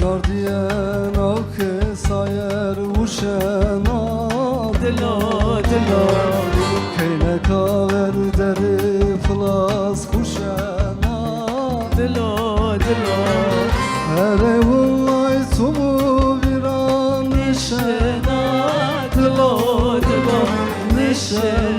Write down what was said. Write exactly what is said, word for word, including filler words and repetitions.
Gardiyena ke sayer uşena, dilo, dilo. Keyneka ver deri filas xuşena, dilo, dilo. Ere wulay sumu viran nişena, dilo, dilo, nişena.